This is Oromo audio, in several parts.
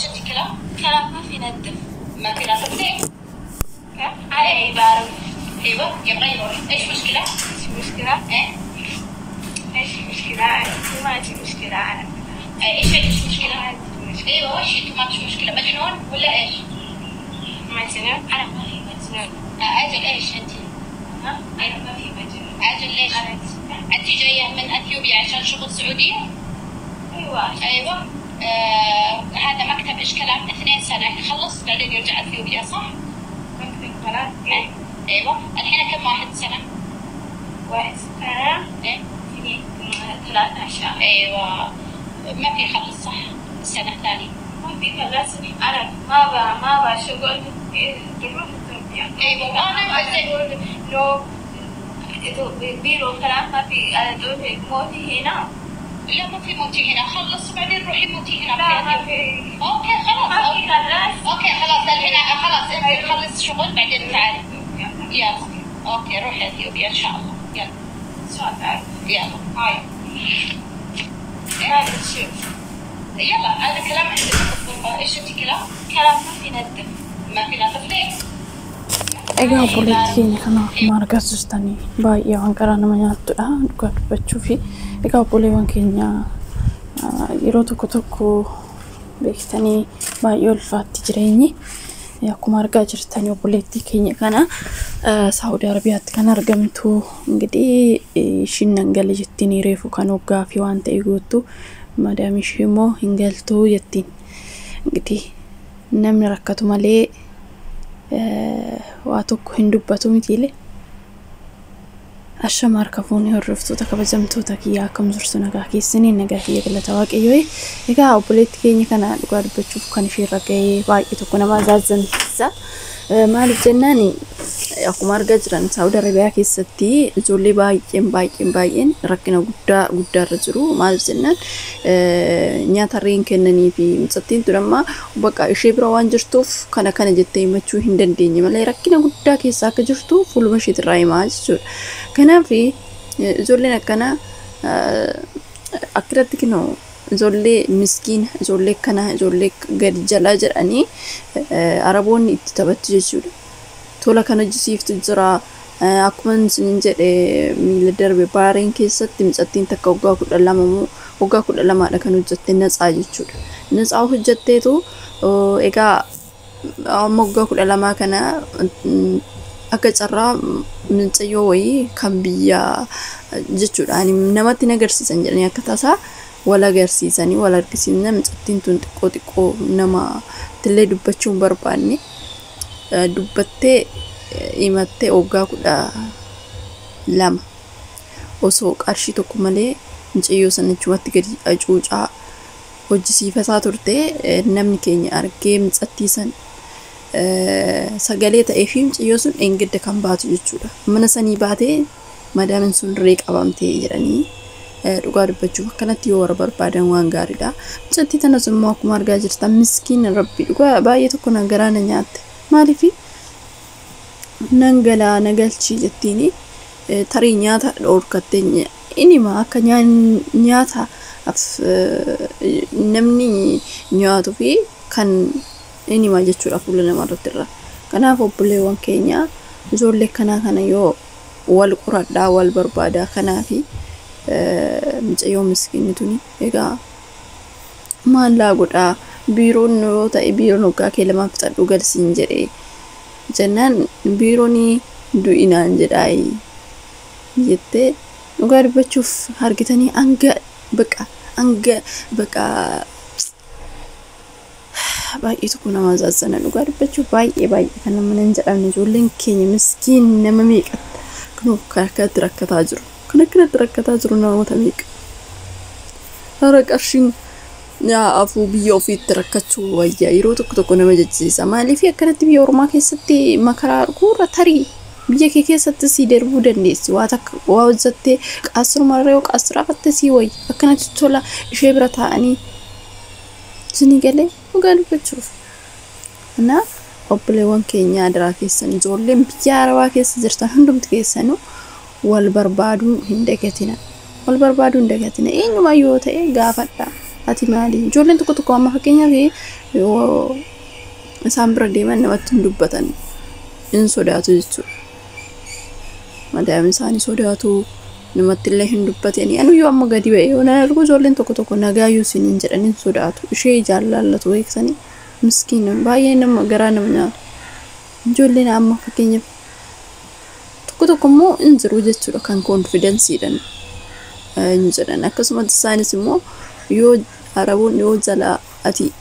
ايش انت كلام؟ كلام ما في نظف. ما في نظف ليه؟ كيف؟ على عبارة. ايوه يبغى يروح. ايش مشكلة؟ ايش مشكلة؟ ايه ايش مشكلة؟ أنا ما عندي مشكلة أنا. ايش عندك مشكلة؟ ما عندي مشكلة. ايوه وش انتم ما عندك مشكلة؟ مجنون ولا ايش؟ مجنون؟ أنا ما في مجنون. اجل ايش انت؟ ها؟ أنا ما في مجنون. اجل ليش؟ أنا انت جاية من اثيوبيا عشان شغل سعودية؟ أيوة. ايوه. هذا مكتب ايش كلام 2 سنة يخلص بعدين يرجع اثيوبيا صح؟ مكتب خلاص. إيه. ايوه. الحين كم واحد سنة؟ 1 سنة. ايه 2 13. ايوه ما في خلص صح؟ السنة الثانية ما في خلاص. أنا ما شغل تروح إثيوبيا. ايوه وانا أقول لو بيرو كلام ما في. أنا دول موتي هنا. لا ما في موتي هنا، خلص بعدين روحي موتي هنا. لا ما في. okay خلاص. ما في خلاص. okay خلاص الحين خلاص انت خلص شغل بعدين تعالي. يلا okay روحي اثيوبيا ان شاء الله. يلا ان شاء الله. يلا هاي هذا الشيء. يلا هذا كلام عندك. ايش انت كلام؟ كلام ما في نظف. ما في نظف ليه؟ Egaa obboleettii keenya kana akkuma argaa jirtanii baay'ee waan garaa nama nyaattudha dhugaa dubbachuu fi egaa obboleewwan keenya yeroo tokko tokko beektanii baay'ee ulfaatti jireenyi. Akkuma argaa jirtanii obboleettii keenya kana Saawudi Arabiyaatti kan argamtu ingidihi ishiin nan gale jettiin reefu kan hoggaa fi waan ta'e guutuu madaam ishee immoo hin galtuu jettiin. Ingidihi namni rakkatu malee waa tokko hin dubbatu mitiilee. Ashama harka fuunee hordoftoota kabajamtoota kiyyaa akkam jirtu nagaa keessanii nagaa kiyya galata waaqayyoo. Egaa obboleettii keenya kana dhugaa dubbachuuf kan ishee irra ga'ee baay'ee tokko nama azaazansiisa. Maaliif jennaan akkuma argaa jiran Saawudi Arabiyaa keessatti ijoollee baay'een baay'een baay'een rakkina guddaa guddaarra jiru. Maaliif jennaan nyaata irreen kennanii fi mucattiin tun amma bakka ishee bira waan jirtuuf kana kana jettee himachuu hin dandeenye malee rakkina guddaa keessa akka jirtu fuuluma isheetirraa himaa jechuudha. Kanaaf ijoolleen akkana akkiratti kinoo ijoollee miskiina ijoollee kana ijoollee gadi jalaa jedhanii araboonni itti taphatu jechuudha. Tola kana hojjisiiftu jira. Akkuma isin jedhe miila darbe baareen keessatti mucattiin takka waggaa 12 moo waggaa 12dha kan hojjette natsaa jechuudha. Natsaa hojjetteetu egaa amma waggaa 12 kana akka carraa mucayyoo wayii kan biyya jechuudha. Namatti hin agarsiisan jedhanii akka tasaa wal agarsiisanii wal argisiisanii mucattiin tun xiqqoo xiqqoo nama illee dubbachuu hin barbaanne dubbattee himattee waggaa 12 osoo qarshii tokko malee mucayyoo sana achumatti gadi hacuucaa hojjisiifataa turte. Namni keenya argee mucattii san sagalee ta'ee fi mucayyoo sun eengidda kan baatu jechuudha. Mana sanii baatee madaamin sun dirree qabamtee jedhanii dhugaa dubbachuuf akkanatti yoo warra barbaadan waan gaariidha. Mucattii tanas immoo akkuma argaa jirtan miskiina rabbi dhugaa baay'ee tokko na garaa na nyaatte. Maaliif nan galaa na galchii jettiini tarii nyaata dhoorkattee inima akka nyaata namni nyaatuu fi kan inima jechuudha fuula namarratti irra. Kanaaf obboleewwan keenya ijoollee kanaa kana yoo wal qoradhaa wal barbaadaa kanaafi mucayyoo miskiinni tuni egaa maal laa godhaa biiroon yoo ta'e biiroon waggaa kee 2 fixadhu galsiin jedhee jennaan biiroon du'inaan jedhaayi jettee dhugaa dubbachuuf argitanii hanga baqa hanga baqa baay'ee tokko nama azaazana dhugaa dubbachuuf baay'ee baay'ee kan nama hin jedhamne ijoolleen keenya miskiin nama meeqa kunoo akkanatti rakkataa jiru. Kan akkanatti rakkataa jiru namoota meeqa. Hara qarshiin afuu biyya ofiitti rakkachuu wayya yeroo tokko tokko nama jechisiisa. Maaliif akkanatti biyya ormaa keessatti makaraa arguurra tarii biyya kee keessatti sii darbuu dandeessi. Waa takka waa hojjattee qaasiruma yoo qaasiraafatte sii wayya. Akkanatti tola ishee bira taa'anii isinii galee dhugaa dubbachuuf. Kanaaf obboleewwan keenya adaraa keessan ijoolleen biyya arabaa keessa jirtan hundumti keessanuu wal barbaaduu hin dagatina. Wal barbaaduu hin dagatina. Eenyumaa yoo ta'e gaafadha. Ati maali? Ijoolleen tokko tokko amma fakkeenyaaf yoo isaan bira deeman namatti hin dubbatan, hin sodaatu jechuudha. Madaa'imni isaanii sodaatu, namatti illee hin dubbatanii. Anuyyuu amma gadi ba'e yoo na argu ijoolleen tokko tokko nagaayyuu isiniin jedhan, hin sodaatu. Ishee jaallallatu beeksanii miskiina baay'ee nama garaa nama nyaatu. Ijoolleen amma fakkeenyaaf tokko tokko immoo hin jiru jechuudha kan confidenceiidhaan hin jedhan. Akkasumas isaanis immoo yoo araboonni yoo jalaa ati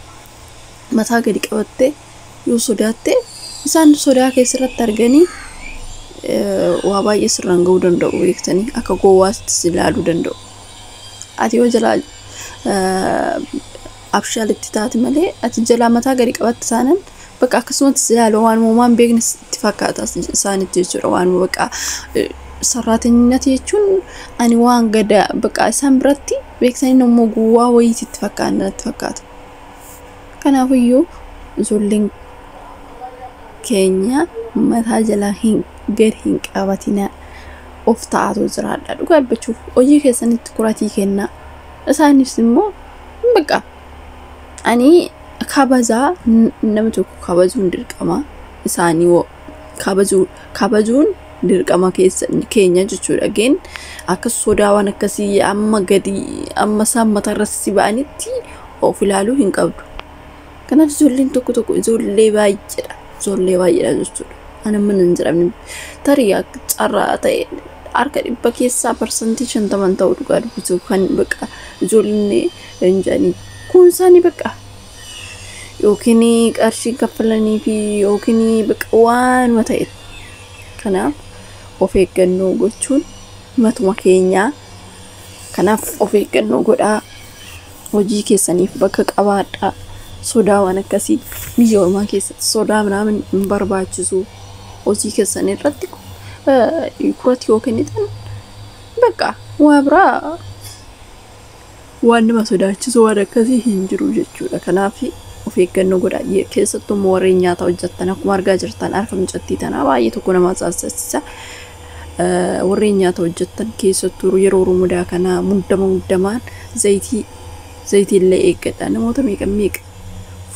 mataa gadi qabatte, yoo sodaatte, isaan sodaa keessatti arganii waa baay'ee sirraan ga'uu danda'u beektanii, akka gowwaatti si ilaaluu danda'u. Ati yoo jalaa abshaalitti taate malee ati jalaa mataa gadi qabatte taanan bakka akkasumatti si ilaalu, waan uumaan beekne itti fakkaata isaanitti jechuudha. Waan bakka sarraatenyinati jechuun ani waan gada bakka isaan biratti beektanii immoo gowwaa wayiitti itti fakkaata natti fakkaata. Kanaafiyyuu ijoolleen keenya mataa jalaa hin gadi hin qabatinaa, of ta'atu jiraadha. Dhugaa dubbachuuf hojii keessanitti kuratii kennaa. Isaanis immoo bakka ani kabajaa nama tokko kabajuun dirqama isaanii, kabajuun dirqama keenya jechuudha. Geen akka sodaa waan akkasii amma gadi amma isaan matarra si ba'anitti of ilaaluu hin qabdu. Kanaaf ijoolleen tokko tokko ijoollee baay'eedha. Ijoollee baay'eedha jechuudha. Ani amma hin jedhamne tarii carraa ta'e harka 100 keessaa 50% ta'u dhugaa dubbisuuf kan bakka ijoolleen hin jedhanii. Kun isaanii bakka yookiin qarshii kaffalanii fi yookiin bakka waanuma ta'e. Kanaaf of eeggannoo gochuun matuma keenyaa. Kanaaf of eeggannoo godhaa. Hojii keessaniif bakka qabaadhaa. Sodaa waan akkasii biyya ormaa keessatti sodaa minaamin hin barbaachisu. Hojii keessan irratti kuratii yoo kennitan bakka waa biraa waan nama sodaachisu waan akkasii hin jiru jechuudha. Kanaaf of eeggannoo godhaa. Keessattuu immoo warreen nyaata hojjettan akkuma argaa jirtan harka mucattii tanaa baay'ee tokko nama sassaassisa. Warreen nyaata hojjettan keessattuu yeroo rumudaa kanaa muddama muddamaan zayitii illee eeggadha. Namoota meeqa meeqa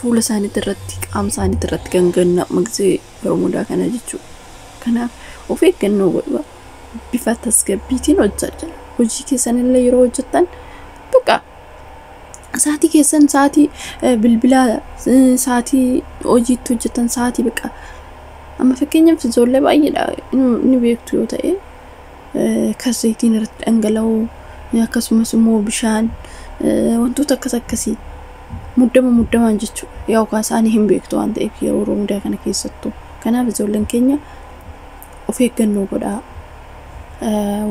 fuula isaaniitti irratti qaama isaaniitti irratti ganganna magsee yeroo mudaa kana jechuudha. Kanaaf of eeggannoo godhaa. Bifa tasgabbiitiin hojjechaa. Hojii keessan illee yeroo hojjettan bakka sa'aatii keessan, sa'aatii bilbilaa, sa'aatii hojiitti hojjetan, sa'aatii bakka amma fakkeenyaaf ijoollee baay'eedha ni beektu yoo ta'e kan zayitiin irratti dhangala'u, akkasumas immoo bishaan, wantoota akkas akkasii muddama muddamaan jechuudha. Yaa isaanii hin beektu waan ta'eef yeroo mudaa kana keessattuu. Kanaaf ijoolleen keenya of eeggannoo godhaa.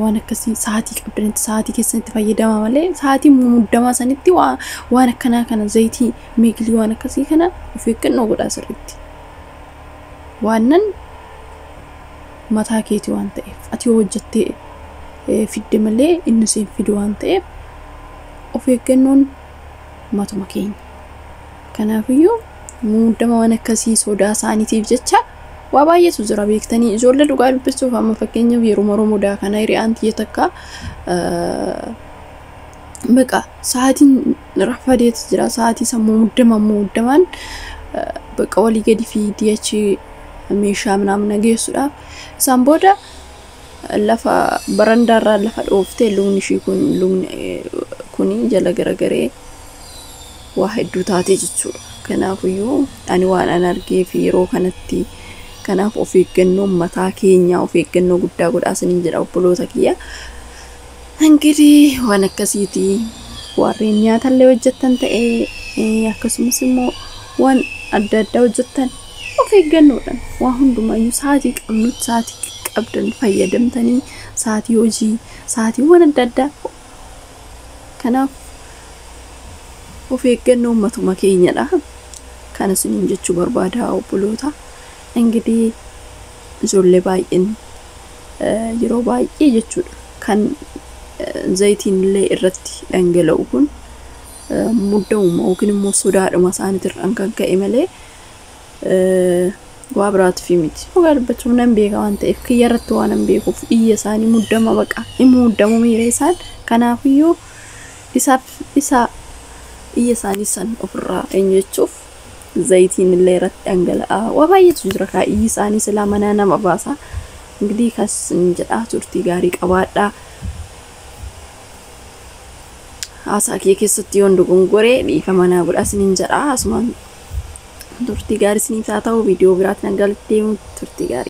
Waan akkasii sa'aatii qabdanitti sa'aatii keessanitti fayyadamaa malee sa'aatii muddamaa sanitti waan akkanaa kana zayitii miigilii waan akkasii kana of eeggannoo godhaa sirriitti. Waan mataa keetii waan ta'eef ati yoo hojjettee fidde malee inni siin fidu waan ta'eef of eeggannoon matuma keenya. Kanaafiyyuu muddama waan akkasii sodaa isaaniitiif jecha waa baay'eetu jira beektanii. Ijoollee dhugaa dubbisuuf amma fakkeenyaaf yeroo maroo mudaa kana hiriyaan tiyya takka baqa sa'aatiin rafadeetu jira. Sa'aatii sammuu muddama muddamaan baqa walii gadi fiigdee achi meeshaa minaamin geessuudhaaf isaan booda lafa barandaarraa lafa dhooftee lugni ishii kun lugni kuni jala garagaree waa hedduu taatee jechuudha. Kanaafiyyuu ani waan an argee fi yeroo kanatti kanaaf of eeggannoo mataa keenyaa of eeggannoo guddaa godhaa isiniin jedha obboloota kiyya. Ingirii waan akkasiiti warreen nyaatallee hojjettan ta'ee akkasumas immoo waan adda addaa hojjettan of eeggannoodhaan waa hundumayyuu sa'aatii qabnutti sa'aatii qabdan fayyadamtanii sa'aatii hojii sa'aatiiwwan adda addaa kanaaf of eeggannoo matuma keenyadha. Kana isiniin jechuu barbaada obboloota. Ingirii ijoollee baay'een yeroo baay'ee jechuudha kan zayitiin illee irratti dhangala'u kun muddamuma yookiin immoo sodaadhuma isaaniitirraan kan ka'e malee waa biraatiif miti. Dhugaa dubbachuuf nan beeka waan ta'eef kiyya irratti waan nan beekuuf iyya isaanii muddama baqa hin muddamu miira isaan. Kanaafiyyuu isaaf isa Iyya isaanii san ofirraa eenyu jechuuf zayitiin illee irratti dhangala'a. Waa baay'eetu jira kaa iyyi isaanii silaa manaa nama baasa. Ingidihi kas jedhaa turtii gaarii qabaadhaa. Haasaa kiyya keessatti yoon dogongore dhiifama naa godhaa isiniin jedha. Asumaan turtii gaarii isiniif haa ta'u. Viidiyoo biraatiin hanga walitti deemnutti turtii gaarii.